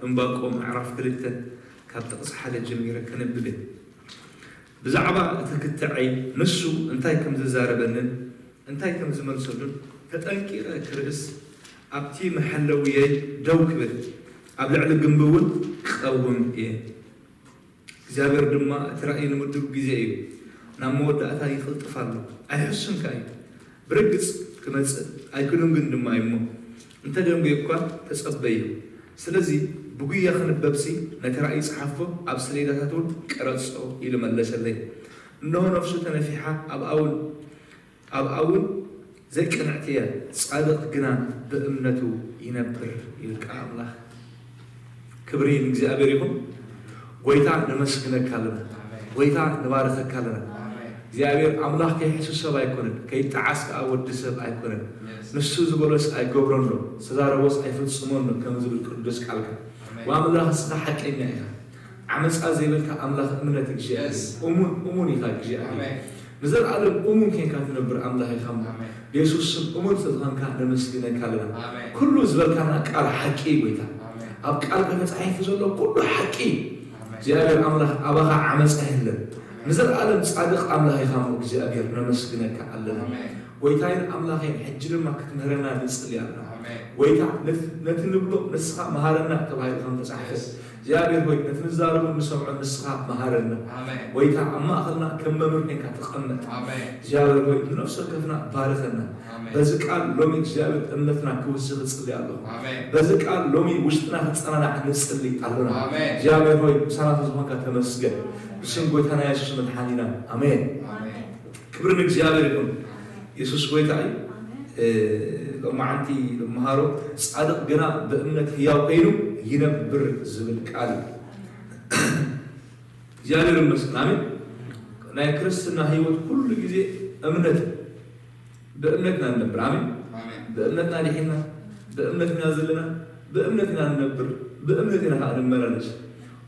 ዕንባቆም ምዕራፍ ክልተ ካብ ጥቕሲ ሓደ ጀሚረ ከነብብ እየ። ብዛዕባ እቲ ክትዐይ ንሱ እንታይ ከም ዝዛረበንን እንታይ ከም ዝመልሰሉን ተጠንቂቐ ክርእስ፣ ኣብቲ መሐለውየይ ደው ክብል፣ ኣብ ልዕሊ ግንቢ እውን ክቐውም እየ። እግዚኣብሔር ድማ እቲ ራእይ ንምድብ ግዜ እዩ፣ ናብ መወዳእታ ይቕልጥፍ ኣሎ፣ ኣይሕሱን ከኣ እዩ። ብርግጽ ክመጽእ ኣይክዱንግን ድማ እዩ እሞ፣ እንተ ደንጉየ እኳ ተጸበዩ። ስለዚ ብጉያ ክንበብሲ ነቲ ራእይ ጸሓፎ፣ ኣብ ሰሌዳታት እውን ቀረጾ ኢሉ መለሰለይ። እንሆ ነፍሱ ተነፊሓ ኣብኣ እውን ኣብኣ እውን ዘይቅንዕቲ እያ፣ ጻድቕ ግና ብእምነቱ ይነብር ይብል ቃል ኣምላኽ። ክብሪ ንእግዚኣብሔር ይኹን። ጎይታ ነመስግነካ ኣለና። ጎይታ ንባረኸካ ኣለና። እግዚኣብሔር ኣምላኽ ከይሕሱ ሰብ ኣይኮነን፣ ከይጠዓስ ከኣ ወዲ ሰብ ኣይኮነን። ንሱ ዝበሎስ ኣይገብሮን ዶ፣ ዝተዛረቦስ ኣይፍጽሞን ዶ ከም ዝብል ቅዱስ ቃልካ። ወኣምላኽ እስኻ ሓቀኛ ኢኻ። ዓመጻ ዘይብልካ ኣምላኽ እምነት እግዚኣብሔር። እሙን፣ እሙን ኢኻ እግዚኣብሔር። ንዘለኣለም እሙን ኬንካ ትነብር ኣምላኽ ኢኻ እሞ። ብየሱስ ስም እሙን ስለ ዝኾንካ ነመስግነካ ኣለና። ኩሉ ዝበልካና ቃል ሓቂ እዩ ጎይታ። ኣብ ቃልካ ተጻሒፉ ዘሎ ኩሉ ሓቂ እዩ። እግዚኣብሔር ኣምላኽ ኣባኻ ዓመጻ የለን። ንዘለኣለም ጻድቕ ኣምላኽ ኢኻ እሞ እግዚኣብሔር ነመስግነካ ኣለና። ጎይታይን ኣምላኸይን ሕጂ ድማ ክትምህረና ንጽሊ ኣለና። ጎይታ ነት-፣ ነቲ ንብሎ ንስኻ መሃረና ተባሂሉ ከም ተጻሕፈ፣ እግዚኣብሔር ሆይ ነቲ ንዛረቦ ንሰምዖ ንስኻ መሃረና። ጎይታ ኣብ ማእኸልና ከም መምህር ኮይንካ ተቐመጥ። እግዚኣብሔር ሆይ ንነፍሲ ወከፍና ባርኸና። በዚ ቃል ሎሚ እግዚኣብሔር እምነትና ክውስኽ እጽሊ ኣለኹ። በዚ ቃል ሎሚ ውሽጥና ክጸናናዕ ንጽሊ ኣለና። እግዚኣብሔር ሆይ ምሳና ዝኾንካ ተመስገን። ብስም ጎይታና የሱስ መድሓኒና ኣሜን። ክብሪ ንእግዚኣብሔር ይኹን። የሱስ ጎይታ እዩ። እ፣ ሎማዓንቲ ንመሃሮ ጻድቕ ግና ብእምነት ህያው ኮይኑ ይነብር ዝብል ቃል እዩ። እግዚኣብሔር ይመስገን። ኣሜን። ናይ ክርስትና ህይወት ኩሉ ግዜ እምነት፣ ብእምነት ኢና ንነብር። ኣሜን። ብእምነትና ዲሒና፣ ብእምነት ኢና ዘለና፣ ብእምነት ኢና ንነብር፣ ብእምነት ኢና ከዓ ንመላለስ።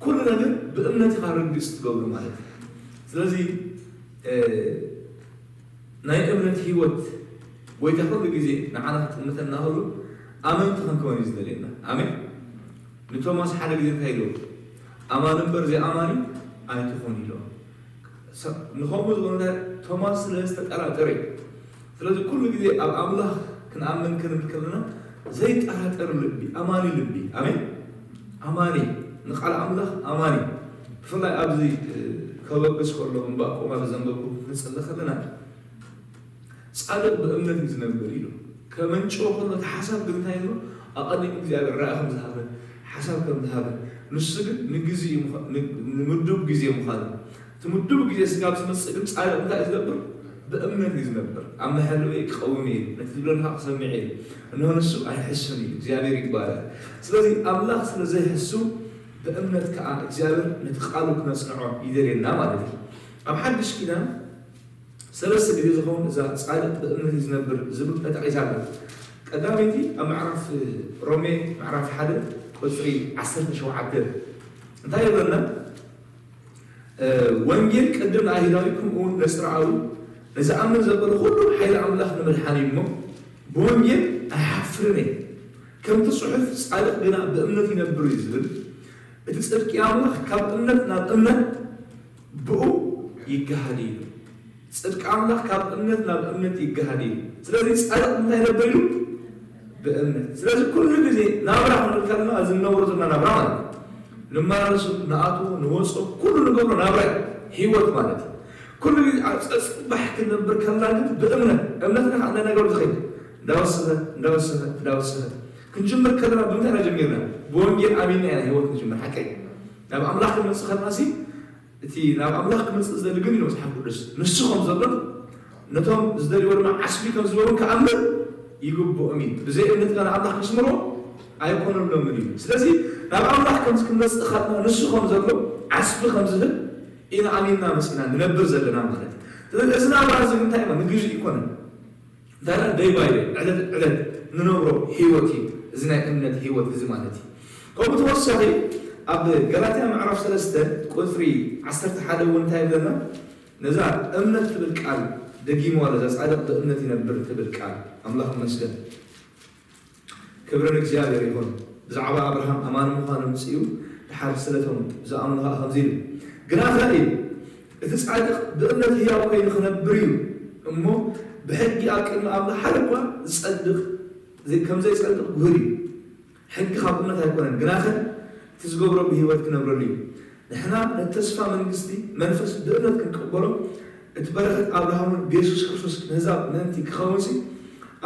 ኩሉ ነገር ብእምነት ኢኻ ርግጽ ትገብሮ ማለት እዩ። ስለዚ፣ እ፣ ናይ እምነት ህይወት ጎይታ ኩሉ ግዜ ንዓና ክጥምተና ከሎ ኣመንቲ ክንከውን እዩ ዝደልየና። ኣሜን። ንቶማስ ሓደ ግዜ እንታይ ኢልዎ? ኣማኒ እምበር ዘይኣማኒ ኣይትኹን ኢልዎ። ሰ-፣ ንኸምኡ ዝኾነ እንታይ ቶማስ ስለ ዝተጠራጠረ እዩ። ስለዚ ኩሉ ግዜ ኣብ ኣምላኽ ክንኣምን ክንብል ከለና ዘይጠራጠር ልቢ፣ ኣማኒ ልቢ። ኣሜን። ኣማኒ፣ ንቃል ኣምላኽ ኣማኒ። ብፍላይ ኣብዚ፣ እ፣ ከበግስ ከሎ ዕንባቆም ኣብ ዘንበብኩ ክንጽሊ ከለና ጻድቕ ብእምነት እዩ ዝነብር ኢሉ ከመንጭዎ ከሎ እቲ ሓሳብ ግን እንታይ ኢሉ? ኣቐዲሙ እግዚኣብሔር ራእይ ከም ዝሃበ፣ ሓሳብ ከም ዝሃበ፣ ንሱ ግን ንግዜኡ ምዃ-፣ ን-፣ ንምዱብ ግዜ ምዃኑ፣ እቲ ምዱብ ግዜ ስጋብ ዝመጽእ ግን ጻድቕ እንታይ እዩ ዝገብር? ብእምነት እዩ ዝነብር። ኣብ መሐለዊ ክቐውም እዩ፣ ነቲ ዝብለኒ ከዓ ክሰምዕ እዩ። እንሆ ንሱ ኣይሕስን እዩ። እግዚኣብሔር ይባረክ። ስለዚ ኣምላኽ ስለ ዘይሕሱ ብእምነት ከዓ እግዚኣብሔር ነቲ ቃሉ ክነጽንዖ ይደልየና ማለት እዩ። ኣብ ሓድሽ ኪዳን ሰለስተ ግዜ ዝኸውን እዛ ጻድቕ ብእምነት እዩ ዝነብር ዝብል ተጠቒሳ ኣላ። ቀዳመይቲ ኣብ ምዕራፍ ሮሜ ምዕራፍ ሓደ ቁጽሪ ዓሰርተ ሸውዓተ እንታይ ይብለና? እ፣ ወንጌል ቅድም ንኣይሁዳዊ ከምኡ እውን ነጽርኣዊ ንዝኣምን ዘበለ ኩሉ ሓይሊ ኣምላኽ ንምድሓን እዩ እሞ ብወንጌል ኣይሓፍርን እየ። ከምቲ ጽሑፍ ጻድቕ ግና ብእምነት ይነብር እዩ ዝብል፣ እቲ ጽድቂ ኣምላኽ ካብ እምነት ናብ እምነት ብኡ ይገሃድ እዩ። ጽድቂ ኣምላኽ ካብ እምነት ናብ እምነት ይገሃድ እዩ። ስለዚ ጻድቕ እንታይ ነበር ኢሉ? ብእምነት። ስለዚ ኩሉ ግዜ ናብራ ክንብል ከለና እዚ እንነብሮ ዘለና ናብራ ማለት እዩ። ንመላለሱ፣ ንኣትዎ፣ ንወፅኦ፣ ኩሉ ንገብሮ ናብራ እዩ። ህይወት ማለት እዩ። ኩሉ ግዜ ኣብ ፀፅባሕ ክንነብር ከለና ግን ብእምነት፣ እምነትና ከዓ እንዳነገሩ ዝኸይድ፣ እንዳወሰኸ፣ እንዳወሰኸ፣ እንዳወሰኸ ክንጅምር ከለና ብምንታይ ኢና ጀሚርና? ብወንጌል ኣሚንና ኢና ህይወት ንጅምር። ሓቀይ ናብ ኣምላኽ ክንመፅእ ከለና ሲ እቲ ናብ ኣምላኽ ክመጽእ ዝደሊ ግን እዩ መጽሓፍ ቅዱስ። ንሱ ከም ዘሎን ነቶም ዝደልይዎ ድማ ዓስቢ ከም ዝህቦም ክኣምን ይግብኦም እዩ። ብዘይ እምነት ግን ንኣምላኽ ከስምሮ ኣይኮነሎምን እዩ። ስለዚ ናብ ኣምላኽ ከም ክንመጽእ ከለና ንሱ ከም ዘሎ ዓስቢ ከም ዝህብ ኢና ኣሚንና መጺና ንነብር ዘለና ማለት እዩ። ስለዚ እዚ ናብራ እዚ እንታይ እዩ? ንግዜኡ ኣይኮነን። እንታይ ደይ ባይ ደይ፣ ዕለት ዕለት ንነብሮ ህይወት እዩ። እዚ ናይ እምነት ህይወት እዚ ማለት እዩ። ከምኡ ተወሳኺ ኣብ ገላትያ ምዕራፍ ሰለስተ ቁጽሪ ዓሰርተ ሓደ እውን እንታይ ይብለና? ነዛ እምነት ትብል ቃል ደጊምዋ፣ ነዛ ጻድቕ ብእምነት ይነብር ትብል ቃል። ኣምላኽ ይመስገን። ክብሪ ንእግዚኣብሔር ይኹን። ብዛዕባ ኣብርሃም ኣማኒ ምዃኑ ኣምጺኡ፣ ድሓር ስለቶም ዝኣምኑ ኸኣ ከምዚ ኢሉ፣ ግናኸ ኢሉ፣ እቲ ጻድቕ ብእምነት ህያው ኮይኑ ክነብር እዩ እሞ፣ ብሕጊ ኣብ ቅድሚ ኣምላኽ ሓደ እኳ ዝጸድቕ፣ ዘይ-፣ ከም ዘይጸድቕ ግሁድ እዩ። ሕጊ ካብ እምነት ኣይኮነን፣ ግናኸ እቲ ዝገብሮ ብህይወት ክነብረሉ እዩ። ንሕና ነቲ ተስፋ መንግስቲ መንፈስ ብእምነት ክንቅበሎ፣ እቲ በረኸት ኣብርሃም እውን ብየሱስ ክርስቶስ ንህዛብ ምእንቲ ክኸውንሲ፣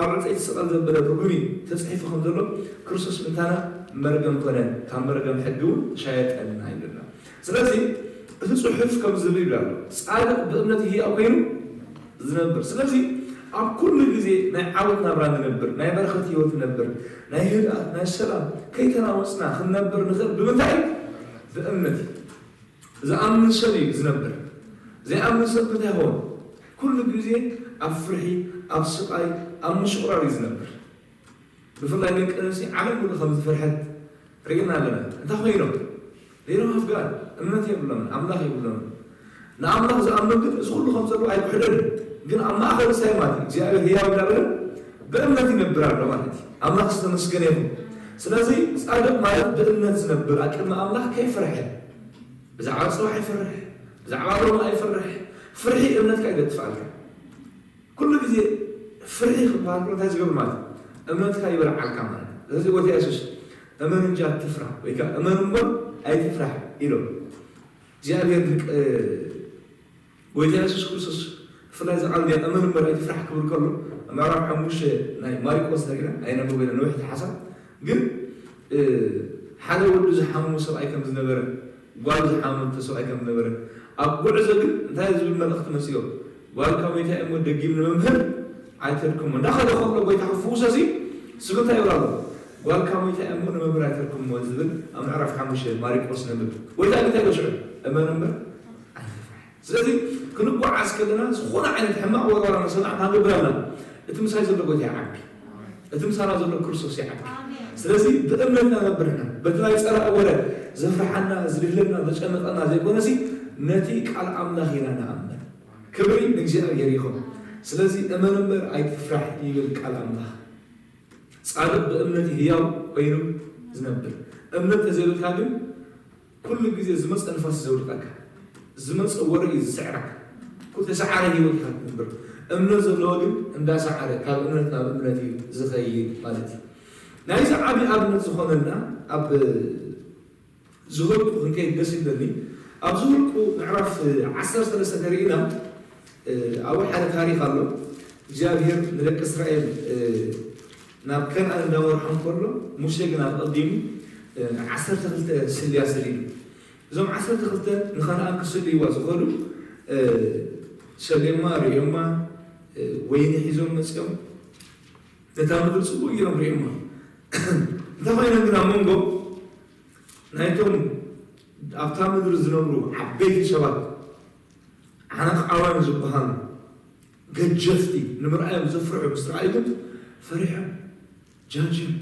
ኣብ ዕንጸይቲ ስቐል ዘበለ ርጉም እዩ፣ ተጻሒፉ ከም ዘሎ፣ ክርስቶስ ምእንታና መርገም ኮነ፣ ካብ መርገም ሕጊ እውን ተሻየጠና ይብለና። ስለዚ እቲ ጽሑፍ ከም ዝብል ይብል ኣሎ፣ ጻድቕ ብእምነት ህያው ኮይኑ ዝነብር። ስለዚ ኣብ ኩሉ ግዜ ናይ ዓወት ናብራ ንነብር፣ ናይ በረኸት ህይወት ንነብር፣ ናይ ህድኣት፣ ናይ ሰላም፣ ከይተናወጽና ክንነብር ንኽእል ብምንታይ እዩ? ብእምነት እዩ። ዝኣምን ሰብ እዩ ዝነብር። ዘይኣምን ሰብ እንታይ ይኸውን? ኩሉ ግዜ ኣብ ፍርሒ፣ ኣብ ስቓይ፣ ኣብ ምሽቑራር እዩ ዝነብር። ብፍላይ ደቂ ኣንስትዮ ዓለም ሙሉ ከም ዝፈርሐት ርኢና ኣለና። እንታይ ኮይኖም? They don't have God። እምነት የብሎምን፣ ኣምላኽ የብሎምን። ንኣምላኽ ዝኣምኑ ግን እዚ ኩሉ ከም ዘለዎ ኣይክሕደን እዩ። ግን ኣብ ማእከል እንታይ ማለት እዩ? እግዚኣብሔር ህያው እንዳበለ ብእምነት ይነብር ኣሎ ማለት እዩ። ኣምላኽ ዝተመስገነ ይኹን። ስለዚ ጻድቕ ማለት ብእምነት ዝነብር፣ ኣብ ቅድሚ ኣምላኽ ከይፈርሐ፣ ብዛዕባ ጽባሕ ኣይፈርሕ፣ ብዛዕባ ሎሚ ኣይፈርሕ። ፍርሒ እምነትካ ይገጥፋልካ። ኩሉ ግዜ ፍርሒ ክበሃል ከሎ እንታይ ዝገብር ማለት እዩ? እምነትካ ይበልዓልካ ማለት እዩ። ስለዚ ጎይታ የሱስ እመን እንጂ ኣትፍራ፣ ወይ ከዓ እመን እምበር ኣይትፍራሕ ኢሎም። እግዚኣብሔር ንቅ-፣ ጎይታ የሱስ ክርስቶስ ብፍላይ እዚ ቃል እዚኣ እመን እምበር ኣይትፍራሕ ክብል ከሎ፣ ኣብ ምዕራፍ ሓሙሽተ ናይ ማርቆስ ተሪእና ኣይነንብቦ ኢና፣ ነዊሕ እቲ ሓሳብ ግን፣ እ፣ ሓደ ወዱ ዝሓመሞ ሰብኣይ ከም ዝነበረ፣ ጓል ዝሓመመቶ ሰብኣይ ከም ዝነበረ፣ ኣብ ጉዕዞ ግን እንታይ ዝብል መልእኽቲ መፅዮ? ጓልካ ሞይታ እሞ ደጊም ንመምህር ኣይተድክሞ። እንዳኸደ ከሎ ጎይታ ክፍውሶ ሲ፣ ስብ እንታይ ይብል ኣሎ? ጓልካ ሞይታ እሞ ንመምህር ኣይተድክሞ ዝብል ኣብ ምዕራፍ ሓሙሽተ ማርቆስ ነንብብ። ጎይታ ግን እንታይ ኢሉ ሽዑ? እመን እምበር ኣይትፍራሕ። ስለዚ ክንጓዓዝ ከለና ዝኾነ ዓይነት ሕማቕ ወርወራ መሰማዕ ክንገብር ኣለና። እቲ ምሳይ ዘሎ ጎይታ ይዓቢ። እቲ ምሳና ዘሎ ክርስቶስ ይዓቢ። ስለዚ ብእምነትና ነብርና በቲ ናይ ጸላኢ ወረ ዘፍርሓና፣ ዝድህለና፣ ዘጨንቐና ዘይኮነሲ ነቲ ቃል ኣምላኽ ኢና ንኣምን። ክብሪ ንእግዚኣብሔር ይኹን። ስለዚ እመን እምበር ኣይትፍራሕ ይብል ቃል ኣምላኽ። ጻድቕ ብእምነት ህያው ኮይኑ ዝነብር። እምነት ተዘይብልካ ግን ኩሉ ግዜ ዝመጸ ንፋስ ዘውድቀካ፣ ዝመጸ ወረ እዩ ዝስዕረካ። ኩሉ ተሰዓረ ህይወት ኢኻ ትነብር። እምነት ዘለዎ ግን እንዳሰዓረ ካብ እምነት ናብ እምነት እዩ ዝኸይድ ማለት እዩ። ናይዚ ዓቢ ኣብነት ዝኾነና ኣብ ዝሁልቁ ክንከይድ ደስ ይብለኒ። ኣብ ዝሁልቁ ምዕራፍ ዓሰርተ ሰለስተ ተሪእና፣ እ፣ ኣብኡ ሓደ ታሪኽ ኣሎ። እግዚኣብሔር ንደቂ እስራኤል፣ እ፣ ናብ ከነኣን እንዳመርሖም ከሎ፣ ሙሴ ግን ኣቐዲሙ፣ እ፣ ዓሰርተ ክልተ ስልያ ሰሊሉ። እዞም ዓሰርተ ክልተ ንኸነኣን ክስልይዋ ዝኸዱ፣ እ፣ ሰልዮማ፣ ርእዮማ፣ እ፣ ወይኒ ሒዞም መጺኦም፣ ነታ ምድሪ ጽቡቕ ገይሮም ርእዮማ። እንተኾይኖም ግን ኣብ መንጎ ናይቶም ኣብታ ምድሪ ዝነብሩ ዓበይቲ ሰባት ዓነቃውያን ዝበሃሉ ገጀፍቲ ንምርኣዮም ዘፍርሑ ምስ ረኣዩ ግን ፈሪሖም፣ ጃጅም።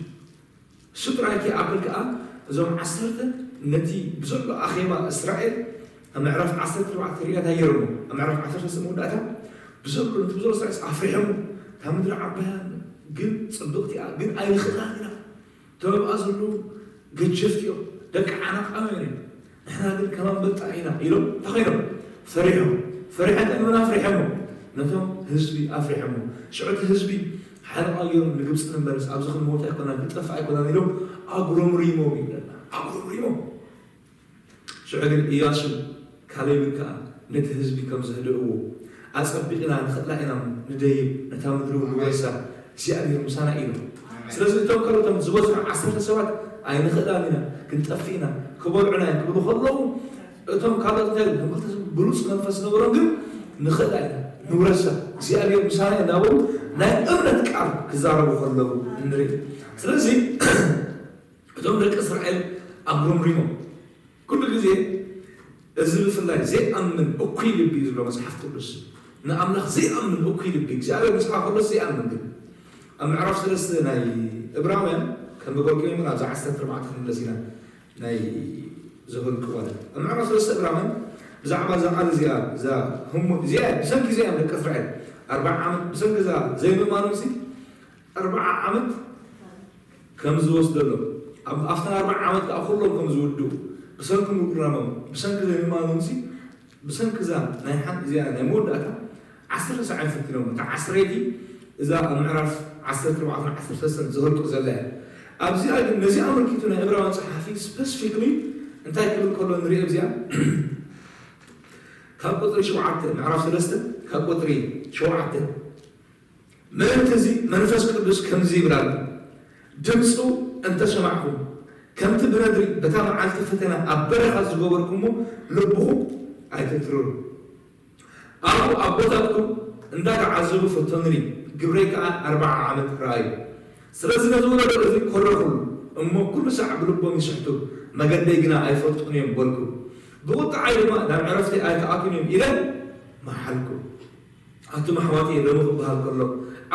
እሱ ጥራይ ከይኣክል ከኣ እዞም ዓሰርተ ነቲ ብዘሎ ኣኼባ እስራኤል ኣብ ምዕራፍ ዓሰርተ ኣርባዕተ ሪእና እንታይ ገይሮሞ? ኣብ ምዕራፍ ዓሰርተ ሰለስተ መወዳእታ ብዘሎ ነቲ ብዘሎ እስራኤል ኣፍሪሖሞ። እታ ምድሪ ዓባያ ግን ጽብቕቲ እያ፣ ግን ኣይንኽእላን ኢና። እቶም ኣብኣ ዘለዉ ገጀፍቲ እዮም፣ ደቂ ዓናቃውያን እዮም። ንሕና ግን ከም ኣንበጣ ኢና ኢሎም እንታይ ኮይኖም? ፈሪሖም። ፈሪሖም ንምና ኣፍሪሖሞ? ነቶም ህዝቢ ኣፍሪሖሞ። ሽዑ እቲ ህዝቢ ሓለቓ ገይሮም ንግብፂ ንመለስ፣ ኣብዚ ክንሞት ኣይኮናን፣ ክንጠፍእ ኣይኮናን ኢሎም ኣጉረምሪሞም ይብለና። ኣጉረምሪሞም። ሽዑ ግን ኢያሱን ካሌብን ከኣ ነቲ ህዝቢ ከም ዘህድእዎ፣ ኣጸቢቕና ንኽእላ ኢና ንደይብ፣ ነታ ምድሪ እውን ንውረሳ፣ እግዚኣብሔር ምሳና ኢሎም። ስለዚ እቶም ካልኦቶም ዝበዝሑ ዓሰርተ ሰባት ኣይንኽእላን ኢና፣ ክንጠፍእ ኢና፣ ክበልዑና እዮም ክብሉ ከለዉ፣ እቶም ካልኦት እንታይ ኢሎም? እቶም ክልተ ሰብ ብሉጽ መንፈስ ነበሮም፣ ግን ንኽእላ ኢና፣ ንውረሳ፣ እግዚኣብሔር ምሳና እዩ እናበሉ ናይ እምነት ቃል ክዛረቡ ከለዉ ንርኢ። ስለዚ እቶም ደቂ እስራኤል ኣጉረምሪሞም። ኩሉ ግዜ እዚ ብፍላይ ዘይኣምን እኩይ ልቢ እዩ ዝብሎ መጽሓፍ ቅዱስ። ንኣምላኽ ዘይኣምን እኩይ ልቢ፣ እግዚኣብሔር ምሳኻ ከሎስ ዘይኣምን ግን። ኣብ ምዕራፍ ሰለስተ ናይ እብራውያን ከንብበልኩም ኢና፣ ኣብዛ ዓሰርተ ኣርባዕተ ክንምለስ ኢና፣ ናይ ዘኍልቁ ማለት። ኣብ ምዕራፍ ሰለስተ እብራውያን ብዛዕባ እዛ ቃል እዚኣ፣ እዛ ህሙ-፣ እዚኣ፣ ብሰንኪ እዚኣ እዮም ደቂ እስራኤል ኣርብዓ ዓመት ብሰንኪ እዛ ዘይምእማኖምሲ ኣርብዓ ዓመት ከም ዝወስደሎም። ኣብተን ኣርባዓ ዓመት ከዓ ኩሎም ከም ዝውድኡ ብሰንኪ ምጉራሞም ብሰንኪ ዘይምማኖምሲ ብሰንኪ እዛ ናይ ሓንቲ እዚኣ ናይ መወዳእታ ዓሰርተ ሰዓት ፈቲኖም እታ ዓስረይቲ እዛ ኣብ ምዕራፍ ዓሰርተ ኣርባዕተ ዓሰርተ ሰለስተ ዝህልቁ ዘላ እያ። ኣብዚኣ ግን ነዚ ኣመልኪቱ ናይ ዕብራውያን ጸሓፊ ስፐሲፊክሊ እንታይ ክብል ከሎ ንሪኦ ኣብዚኣ ካብ ቁፅሪ ሸውዓተ ምዕራፍ ሰለስተ ካብ ቁፅሪ ሸውዓተ ምእንቲ እዚ መንፈስ ቅዱስ ከምዚ ይብል ኣሎ፣ ድምፁ እንተሰማዕኹም ከምቲ ብነድሪ በታ መዓልቲ ፈተና ኣብ በረኻ ዝገበርኩሞ ልብኹም ኣይትትርሩ። ኣብኡ ኣቦታትኩም እንዳተዓዘቡ ፈተኑኒ፣ ግብረይ ከዓ ኣርባዓ ዓመት ረኣዩ። ስለዚ ነዚ ወለዶ እዚ ኮረኹሉ እሞ ኩሉ ሳዕ ብልቦም ይስሕቱ፣ መገደይ ግና ኣይፈልጡን እዮም በልኩ። ብቁጥዓይ ድማ ናብ ዕረፍቲ ኣይክኣቱን እዮም ኢለ መሓልኩ። ኣቱም ኣሕዋተይ ሎሚ ክበሃል ከሎ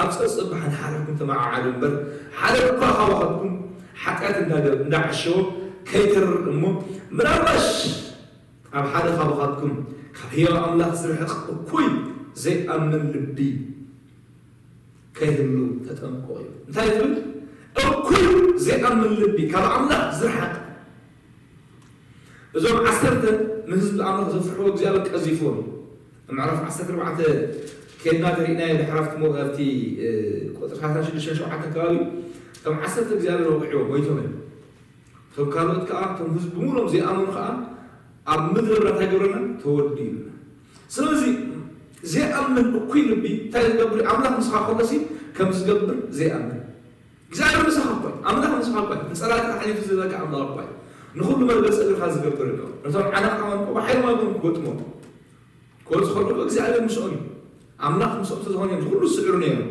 ኣብ ፀብፀብ ብሓንሓዳኩም ተመዓዓዱ እምበር ሓደ እኳ ካባኻትኩም ሓጢኣት እንዳገብ እንዳዓሸወ ከይተርር እሞ ምናልባሽ ኣብ ሓደ ካባኻትኩም ካብ ህያው ኣምላኽ ዝርሕቕ እኩይ ዘይኣምን ልቢ ከይህሉ ተጠንቀቑ እዩ። እንታይ ዝብል እኩይ ዘይኣምን ልቢ ካብ ኣምላኽ ዝርሓቕ እዞም ዓሰርተ ንህዝቢ ኣምላኽ ዘፍርሕዎ እግዚኣብሔር ቀዚፍዎም። ኣብ ምዕራፍ ዓሰርተ ኣርባዕተ ከድና ተሪእናዮ ድሕር ኣብቲ ሞ ኣብቲ ቁፅሪ ሰላሳ ሽዱሽተ ሸውዓተ ከባቢ እቶም ዓሰርተ እግዚኣብሔር ወቂዕዎ ሞይቶም እዮም። እቶም ካልኦት ከዓ እቶም ህዝቢ ብምሎም ዘይኣመኑ ከዓ ኣብ ምድረ በዳ እንታይ ገብረና ተወዱ ይብልና። ስለዚ ዘይኣምን እኩይ ልቢ እንታይ ዝገብር ኣምላኽ ምስኻ ከሎሲ ከም ዝገብር ዘይኣምን እግዚኣብሔር ምሳኻ እኳ እዩ። ኣምላኽ ምሳኻ እኳ እዩ። ንጸላእካ ኣሕሊፉ ዝህበካ ኣምላኽ እኳ እዩ። ንኹሉ መርገጺ እግርኻ ዝገብር እኮ ነቶም ዓናቕቲ ኣማልኮ ብሓይሊ ማለቶም ክገጥሞም ክወጽእ ከሎ እግዚኣብሔር ምስኦም እዩ። ኣምላኽ ምስኦም ስለዝኾነ እዮም ኩሉ ዝስዕሩ ነይሮም።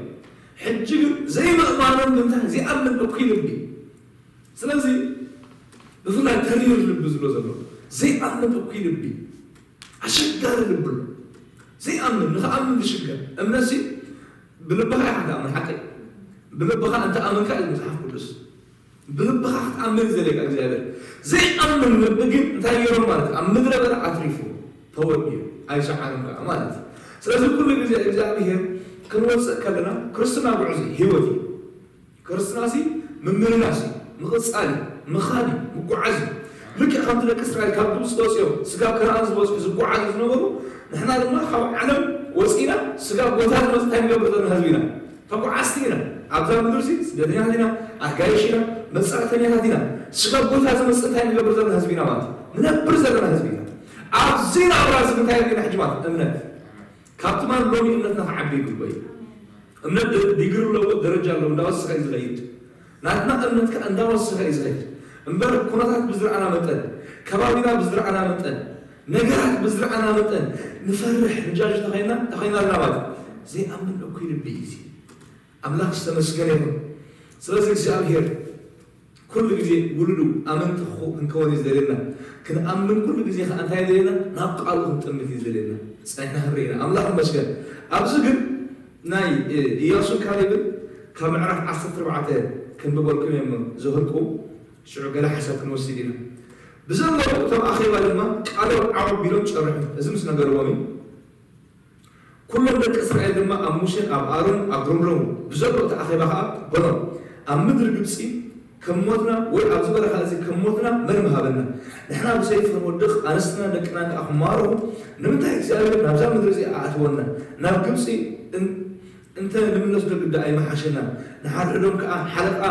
ሕጂ ግን ዘይምእማኖም ብምንታይ ዘይኣምን እኩይ ልቢ። ስለዚ ብፍላይ ተሪር ልቢ ዝብሎ ዘሎ ዘይኣምን እኩይ ልቢ ኣሸጋሪ ልቢ ኣሎ። ዘይኣምን ንኽኣምን ዝሽገር እምነትሲ ብልብኻ ኢኻ ትኣምን ሓቀይ ብልብኻ እንተ ኣመንካ እዩ መጽሓፍ ቅዱስ ብልብኻ ክትኣምን እዩ ዘድልየካ እግዚኣብሔር ዘይኣምን ልቢ ግን እንታይ ገይሮም ማለት ኣብ ምድረ በዳ ኣትሪፉ ተወዲኡ ኣይሰዓርን ከዓ ማለት እዩ ስለዚ ኩሉ ግዜ እግዚኣብሔር ክንወፅእ ከለና ክርስትና ጉዕዞ እዩ ህይወት እዩ ክርስትናሲ ምምልላስ እዩ ምቕፃል እዩ ምኻድ እዩ ምጓዓዝ እዩ ልክዕ ከምቲ ደቂ እስራኤል ካብ ግብፂ ወፂኦም ስጋብ ከነኣን ዝበፅሑ ዝጓዓዙ ዝነበሩ ንሕና ድማ ካብ ዓለም ወፂና ስጋብ ቦታ ዝመፅ እንታይ ንገብር ዘለና ህዝቢ ኢና ተጓዓዝቲ ኢና ኣብዛ ምድርሲ ስደተኛታት ኢና ኣጋይሽ ኢና መፃእተኛታት ኢና ስጋብ ቦታ ዝመፅ እንታይ ንገብር ዘለና ህዝቢ ኢና ማለት እዩ ንነብር ዘለና ህዝቢ ኢና ኣብዚ ናብራ እዚ ምንታይ ርኢና ሕጂ ማለት እምነት ካብ ትማን ሎሚ እምነትና ክዓቢ ይግበ እዩ እምነት ዲግሪ ኣለዎ ደረጃ ኣለዎ እንዳወሰኸ እዩ ዝኸይድ ናትና እምነት ከዓ እንዳወሰኸ እዩ ዝኸይድ እምበር ኩነታት ብዝረኣና መጠን ከባቢና ብዝረኣና መጠን ነገራት ብዝረኣና መጠን ንፈርሕ ንጃጅ ተኸይና ተኸይና ኣለና ማለት ዘይኣምን እኩይ ልቢ እዩ ኣምላኽ ዝተመስገነ ይኹን ስለዚ እግዚኣብሔር ኩሉ ግዜ ውሉዱ ኣመንቲ ክንከውን እዩ ዝደልየና ክንኣምን ኩሉ ግዜ ከዓ እንታይ ደልየና ናብ ቃሉ ክንጥምት እዩ ዝደልየና ፀኒሕና ክንርኢ ኢና ኣምላኽ ይመስገን ኣብዚ ግን ናይ ኢያሱን ካሌብን ካብ ምዕራፍ ዓሰርተ ኣርባዕተ ክንብበልኩም እዮም ዘህልቁ ሽዑ ገለ ሓሳብ ክንወስድ ኢና ብዘለዉ እቶም ኣኼባ ድማ ቃሎም ዓው ኣቢሎም ጨርሑ እዚ ምስ ነገርዎም እዩ ኩሎም ደቂ እስራኤል ድማ ኣብ ሙሴን ኣብ ኣሮን ኣጉረምረሙ፣ ብዘሎ እቲ ኣኼባ ኸዓ በሎም፣ ኣብ ምድሪ ግብጺ ከም ሞትና ወይ ኣብዚ በረኻ እዚ ከም ሞትና መን ምሃበና? ንሕና ብሰይፊ ክንወድቕ፣ ኣንስትናን ደቅናን ከኣ ክማረኹ፣ ንምንታይ እግዚኣብሔር ናብዛ ምድሪ እዚኣ ኣእተወና? ናብ ግብጺ እን-፣ እንተ ንምለስ ዶ ግዳ ኣይምሓሸናን? ንሓድሕዶም ከኣ ሓለቓ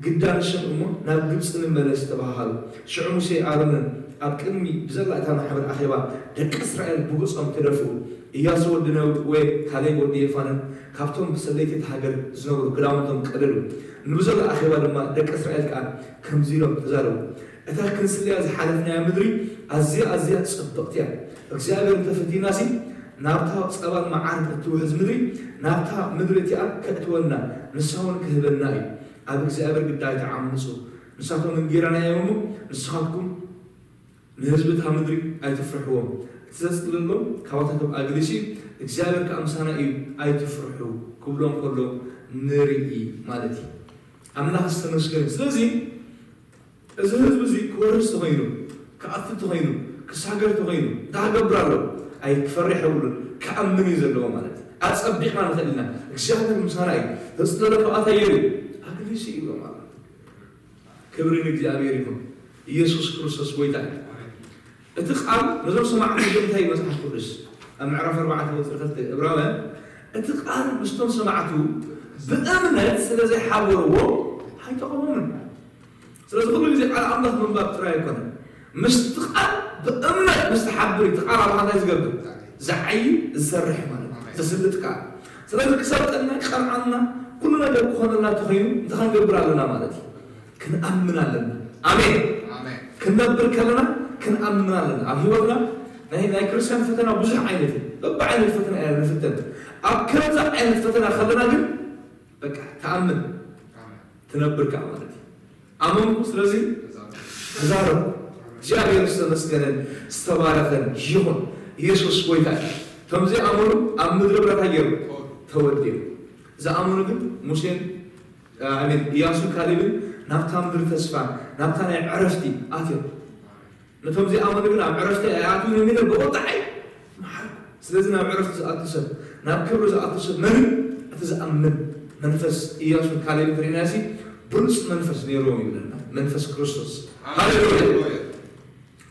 ግዳ ንሸም እሞ ናብ ግብጺ ንመለስ ተባሃሃሉ። ሽዑ ሙሴ ኣሮንን ኣብ ቅድሚ ብዘላ እታ ማሕበር ኣኼባ ደቂ እስራኤል ብገጾም ተደፍኡ። ኢያሱ ወዲ ነዊ ወይ ካሌብ ወዲ የፋነን ካብቶም ብሰለይቲ እታ ሃገር ዝነብሩ ክዳውንቶም ቀደዱ። ንብዘሎ ኣኼባ ድማ ደቂ እስራኤል ከኣ ከምዚ ኢሎም ተዛረቡ። እታ ክንስለያ ዝሓለፍናያ ምድሪ ኣዝያ ኣዝያ ጽብቕቲ እያ። እግዚኣብሔር እንተፈትዩናሲ ናብታ ጸባን መዓርን እትውሕዝ ምድሪ ናብታ ምድሪ እቲኣ ከእትወና ንሳ እውን ክህበና እዩ። ኣብ እግዚኣብሔር ግዳ ኣይትዓምፁ። ንሳቶም እንጌራና እዮም እሞ ንስኻትኩም ንህዝቢ እታ ምድሪ ኣይትፍርሕዎም። እቲ ዘጽልሎም ካባታቶም ኣግሊሱ እዩ። እግዚኣብሔር ከኣ ምሳና እዩ ኣይትፍርሑ ክብሎም ከሎ ንርኢ ማለት እዩ። ኣምላኽ ዝተመስገነ። ስለዚ እዚ ህዝቢ እዚ ክወርስ ተኾይኑ፣ ክኣቱ ተኾይኑ፣ ክሳገር ተኾይኑ፣ እንታይ ክገብር ኣለዎ? ኣይክፈርሕ የብሉን። ክኣምን እዩ ዘለዎ ማለት እዩ። ኣጸቢቕና ንኽእል ኢና። እግዚኣብሔር ምሳና እዩ። ዘጽለለ ክኣት ኣየር እዩ። ኣግሊሱ እዩ ማለት እዩ። ክብሪ ንእግዚኣብሔር ይኹን። ኢየሱስ ክርስቶስ ጎይታ እዩ። እቲ ቃል ነዞም ሰማዕቲ እንታይ እዩ መጽሓፍ ቅዱስ ኣብ ምዕራፍ ኣርባዕተ ቁጽሪ ክልተ ዕብራውያን፣ እቲ ቃል ምስቶም ሰማዕቱ ብእምነት ስለ ዘይሓበርዎ ኣይጠቐሞምን። ስለዚ ኩሉ ግዜ ቃል ኣምላኽ ምንባብ ጥራይ ኣይኮነን። ምስቲ ቃል ብእምነት ምስ ትሓብር እዩ። እቲ ቃል ኣባኻ እንታይ ዝገብር? ዝዓዪ፣ ዝሰርሕ ማለት እዩ። ዘስልጥ ቃል። ስለዚ ክሰልጠና፣ ክቐንዓና፣ ኩሉ ነገር ክኾነልና ተኾይኑ እንታይ ክንገብር ኣለና ማለት እዩ? ክንኣምን ኣለና። ኣሜን። ኣሜን። ክንነብር ከለና ክንኣምን ኣለና። ኣብ ህይወትና ናይ ናይ ክርስቲያን ፈተና ብዙሕ ዓይነት እዩ። በብዓይነት ፈተና ኢና ንፍተን። ኣብ ከምዚ ዓይነት ፈተና ከለና ግን በቃ ትኣምን። ኣሜን። ትነብር ከኣ ማለት እዩ። ኣመንኩ፣ ስለዚ ተዛረብኩ። ተዛረብኩ። እግዚኣብሔር ዝተመስገነን ዝተባረኸን ይኹን። ኢየሱስ ጎይታ እዩ። እቶም ዘይኣመኑ ኣብ ምድረ በዳ እንታይ ገይሩ? ተወዲኡ። ዝኣመኑ ግን ሙሴን፣ ኣሜን፣ ኢያሱን ካሌብን ናብታ ምድሪ ተስፋ፣ ናብታ ናይ ዕረፍቲ ኣትዮም። ነቶም ዘይኣመኑ ግን ኣብ ዕረፍቲ ኣይኣትዉን እዮም ኢለ ብቑጣዓይ መሓልኩ። ስለዚ ናብ ዕረፍቲ ዝኣቱ ሰብ፣ ናብ ክብሪ ዝኣቱ ሰብ መን እዩ? እቲ ዝኣምን መንፈስ። ኢያሱን ካሌብን እንተሪእናሲ ብሉጽ መንፈስ ነይርዎም ይብለና፣ መንፈስ ክርስቶስ። ሃሌሉያ።